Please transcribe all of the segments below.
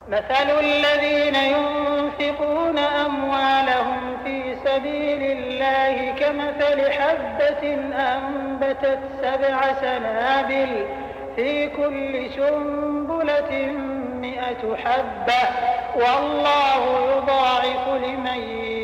مثل الذين ينفقون أموالهم في سبيل الله كمثل حبة أنبتت 7 سنابل في كل سنبلة 100 حبة والله يضاعف لمن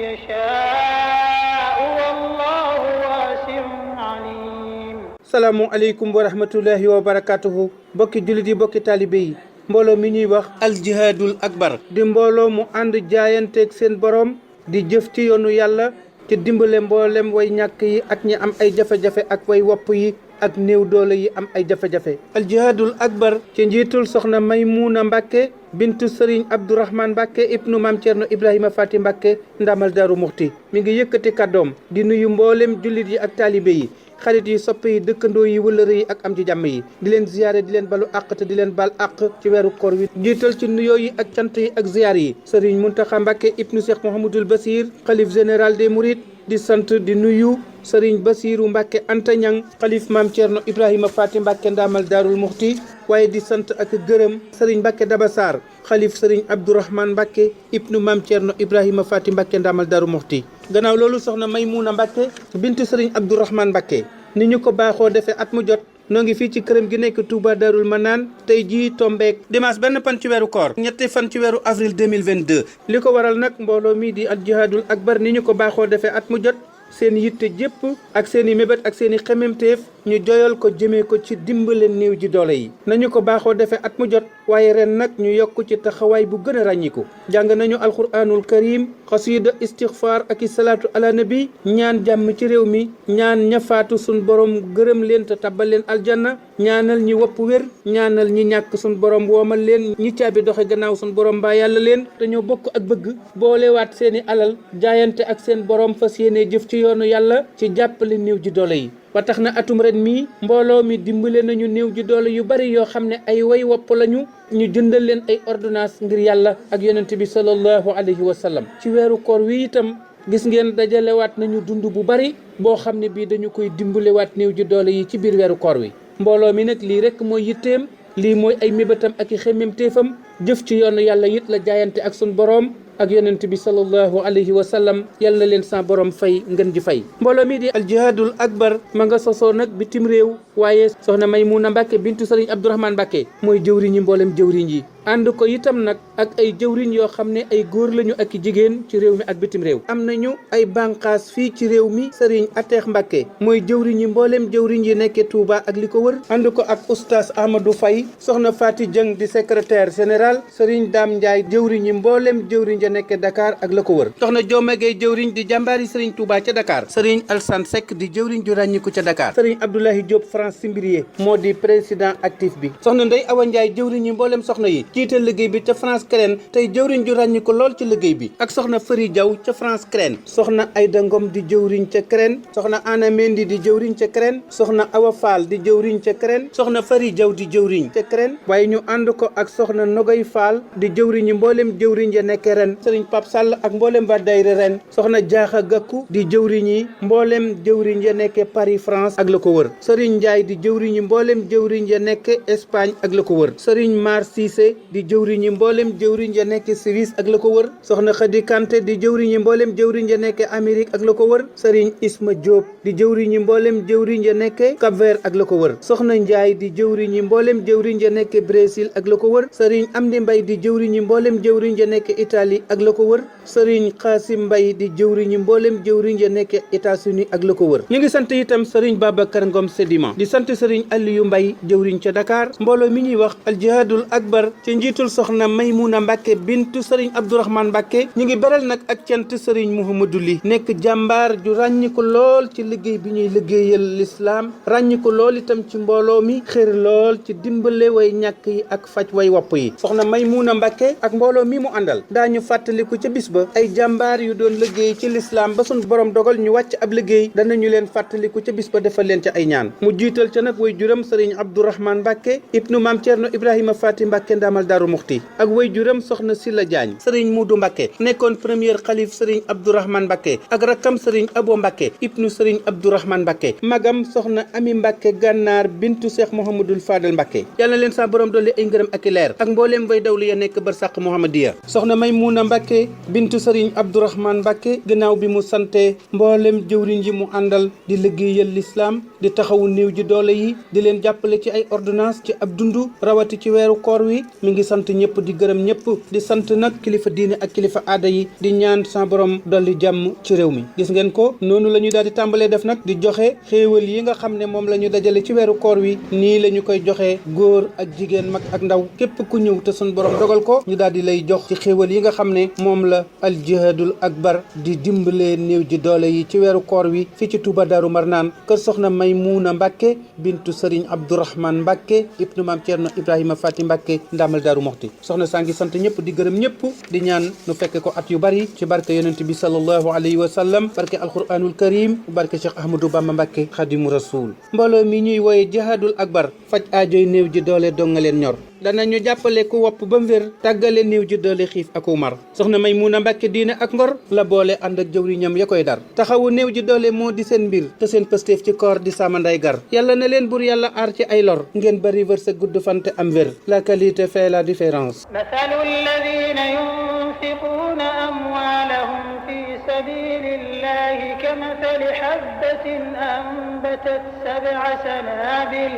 يشاء والله واسع عليم. salaamu aleykum wa rahmatullahi wa barakatuhu. bokki jullit yi, bokki taalibe yi, mbooloo mi ñuy wax aljihaadul akbar di mbooloo mu ànd jaayanteeg seen borom di jëf ci yoonu yàlla ci dimbale mboolem way ñàkk yi ak ñi am ay jafe-jafe ak way wopp yi ak néew doole yi am ay jafe-jafe. aljihaadul akbar ci njiitul soxna Maymuna Mbàkke bintu sëriñ Abdourahman Mbàkke ibnu Maam Cerno Ibrahima Fati Mbàkke ndamal Daaru Muxti mi ngi yëkkati kàddoom di nuyu mboolem jullit yi ak taalibe yi, xarit yi, soppe yi, dëkkandoo yi, wëllëre yi ak am ci jàmm yi, di leen ziyaare, di leen balu àq te di leen bal àq ci weeru koor wi. jiital ci nuyoo yi ak cant yi ak ziyaar yi sëriñ Muntaxa Mbàkke ibnu Cheikh Mouhamadoul Basir xalif général des Mourides, di sant di nuyu sëriñ Basiru Mbàkke Anta Ñang xalif Maam Cerno Ibrahima Fati Mbàkke ndaamal Daarul Muxti, waaye di sant ak gërëm sëriñ Mbàkke Daba Sarr xalif sëriñ Abdourahman Mbàkke ibnu Maam Cerno Ibrahima Fati Mbàkke ndaamal Daaru Muxti. gannaaw loolu soxna Maymuna Mbàkke bintu sëriñ Abdourahman Mbàkke ni ñu ko baaxoo defee at mu jot noo ngi fii ci këram gi nekk Touba Darul Manaan tey jii tombeek dimanche benn fan ci weeru koor ñetti fan ci weeru avril 2022. li ko waral nag mbooloo mii di al jihaadul akbar ni ñu ko baaxoo defee at mu jot seen yitte jépp ak seen i mébét ak seen i xememteef ñu joyal ko jëmee ko ci dimbale néew ji doole yi nañu ko baaxoo defee at mu jot, waaye ren nag ñu yokk ci taxawaay bu gën a ràññiku. jàng nañu alquranul karim, xasida istixfaar ak i salaatu ala nabi, ñaan jàmm ci réew mi, ñaan ñafaatu sun borom gërëm leen te tabbal leen aljanna, ñaanal ñi wopp wér, ñaanal ñi ñàkk sun borom woomal leen, ñi caabi doxe gannaaw sun borom mbaa yàlla leen. dañoo bokk ak bëgg boolewaat seeni alal jaayante ak seen borom fas yéene jëf ci yoonu yàlla ci jàppale néew ji doole yi. ba tax na atum ren mii mbooloo mi dimbale nañu néew ji doole yu bari yoo xam ne ay way wopp lañu, ñu jëndal leen ay ordonnance ngir yàlla ak yonent bi sallallahu alayhi wa sallam. ci weeru koor wi itam gis ngeen dajalewaat nañu dund bu bari boo xam ne bii dañu koy dimbalewaat néew ji doole yi ci biir weeru koor wi. mbooloo mi nag lii rek mooy yitteem, lii mooy ay mébétam ak i xemmemteefam, jëf ci yoonu yàlla it la jaayante ak sun boroom ak yonent bi sallallahu alayhi wa sallam. yal na leen sa borom fay ngeen ji fay. mbooloo mi di aljihaadul akbar ma nga sosoo nag bitim réew, waaye soxna Maymuna Mbàkke bintu sëriñ Abdourahman Mbàkke mooy jëwriñ yi mboolem jëwriñ yi. ànd ko itam nag ak ay jëwriñ yoo xam ne ay góor lañu ak i jigéen ci réew mi ak bitim réew. am nañu ay bànqaas fii ci réew mi, sëriñ Ateex Mbàkke mooy jëwriñ yi mboolem jëwriñ yi nekkee Touba ak li ko wër. ànd ko ak oustaz Amadou Faye, soxna Fati Dieng di secrétaire général, sëriñ Dame Ndiaye jëwriñ yi mboolem jëwriñ ja nekkee Dakar ak la ko wër. soxna Jooma Gay jëwriñ di jàmbaari sëriñ Touba ca Dakar, sëriñ Alsane Seck di jëwriñ ju ràññiku ca Dakar, sëriñ Abdoulahi Diop France Simbirier moo di président actif bi. soxna Ndey Awa Ndiaye jëwriñ yi mboolem soxna yi jiite liggéey bi ca France Crène tey jëwriñ ju ràññi ko lool ci liggéey bi, ak soxna Fëri Jaw ca France Crène, soxna Ayda Ngom di jëwriñ ca Crène, soxna Ana Mendi di jëwriñ ca Crène, soxna Awa Fall di jëwriñ ca Crène, soxna Fëri Jaw di jëwriñ ca Crène, waaye ñu ànd ko ak soxna Nogoy Fall di jëwriñ yi mboolem jëwriñ ya nekkee ren, sëriñ Pape Sall ak mboolem ba dayre ren, soxna Jaaxa Gakku di jëwriñ yi mboolem jëwriñ ya nekkee Paris France ak la ko wër, sëriñ Njaay di jëwriñ yi mboolem jëwriñ ya nekkee Espagne ak la ko wër, sëriñ Mar Cissé di jëwriñ yi mboolem jëwriñ ya nekk Suisse ak la ko wër, soxna Khady Kanté di jëwriñ yi mboolem jëwriñ ya nekk Amérique ak la ko wër, sëriñ Isma Diop di jëwriñ yi mboolem jëwriñ ya nekk Cap-Vert ak la ko wër, soxna Ndiaye di jëwriñ yi mboolem jëwriñ ya nekk Brésil ak la ko wër, sëriñ Amdi Mbay di jëwriñ yi mboolem jëwriñ ya nekk Italie ak la ko wër, sëriñ Xaasim Mbay di jëwriñ yi mboolem jëwriñ ya nekk États-Unis ak la ko wër. ñu ngi sant itam sëriñ Babacar Ngom Sedima di sant sëriñ Aliou Mbay jëwriñ ca Dakar. mbooloo mi ñuy wax aljihaadul akbar ci njiitul soxna Maymuna Mbàkke bintu sëriñ Abdourahman Mbàkke ñu ngi beral nag ak cant sëriñ Mouhamadou Li nekk jàmbaar ju ràññi ko lool ci liggéey bi ñuy liggéeyal lislaam, ràññi ko lool itam ci mbooloo mi, xër lool ci dimbale way ñàkk yi ak faj way wopp yi. soxna Maymuna Mbàkke ak mbooloo mi mu àndal daañu fàttaliku ca bis ba ay jàmbaar yu doon liggéey ci lislaam ba sun borom dogal ñu wàcc ab liggéey, danañu leen fàttaliku ca bis ba defal leen ca ay ñaan. mu jiital ca nag way juram sëriñ Abdourahman Mbàkke ibnu Maam Cerno Ibrahima Fati Mbàkke ndaamal ndamal Daaru Muxti ak wayjuram soxna Silla Jaañ sëriñ Muudu Mbàkke nekkoon premier xalif sëriñ Abdourahman Mbàkke ak rakkam sëriñ Abo Mbàkke ibnu sëriñ Abdourahman Mbàkke magam soxna Ami Mbàkke Gànnaar bintu Cheikh Mouhamadul Fadal Mbàkke yàlla na leen sa borom dolli ay ngërëm ak i leer ak mbooleem way dawlu ya nekk barsàq Muhammadiya soxna Maymuna Mbàkke bintu sëriñ Abdourahman Mbàkke gannaaw bi mu sante mbooleem jëwriñ ji mu àndal di liggéeyal lislaam di taxawu néew ji doole yi di leen jàppale ci ay ordonnance ci ab dundu rawati ci weeru koor wi mi ngi sant ñëpp di gërëm ñëpp di sant nag kilifa diine ak kilifa aada yi di ñaan sa borom dolli jàmm ci réew mi gis ngeen ko noonu la ñu daal di tàmbalee def nag di joxe xéewal yi nga xam ne moom la ñu dajale ci weeru koor wi nii la ñu koy joxe góor ak jigéen mag ak ndaw képp ku ñëw te suñ borom dogal ko ñu daal di lay jox ci xéewal yi nga xam ne moom la al jihadul akbar di dimbalee néew ji doole yi ci weeru koor wi fii ci Touba Daaru Marnaan kër soxna Maymuna Mbàkke bintu sëriñ Abdourahman Mbàkke ibnu maam Ceerno Ibrahima Fati Mbàkke ndamal Daaru Muxti soxna saa ngi sant ñëpp di gërëm ñëpp di ñaan nu fekk ko at yu bari ci barke yonent bi sallallahu alayhi wa sallam barke alquranul karim barke Cheikh Ahmadou Bamba Mbàkke xadimu rasul mbooloo mi ñuy wooye jihadul akbar faj aajoy néew ji doole donga leen ñor danañu jàppale ku wopp ba mbir tàggale néew ji doole xiif ak mar soxna Maymuna Mbàkke diine ak ngor la boole ànd ak jëwriñam ya koy dar taxawu néew ji doole moo di seen mbir te seen pëstéef ci koor di saamanday gar yàlla na leen bur yàlla aar ci ay lor ngeen bari wërsëg gudd fante am wér la qualité fait la différence mathalu alladhina yunfiquna amwalahum fi sabilillahi kamathali habbatin anbatat sab'a sanabil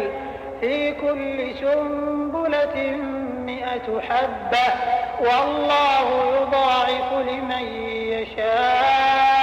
في كل سنبلة 100 حبة والله يضاعف لمن يشاء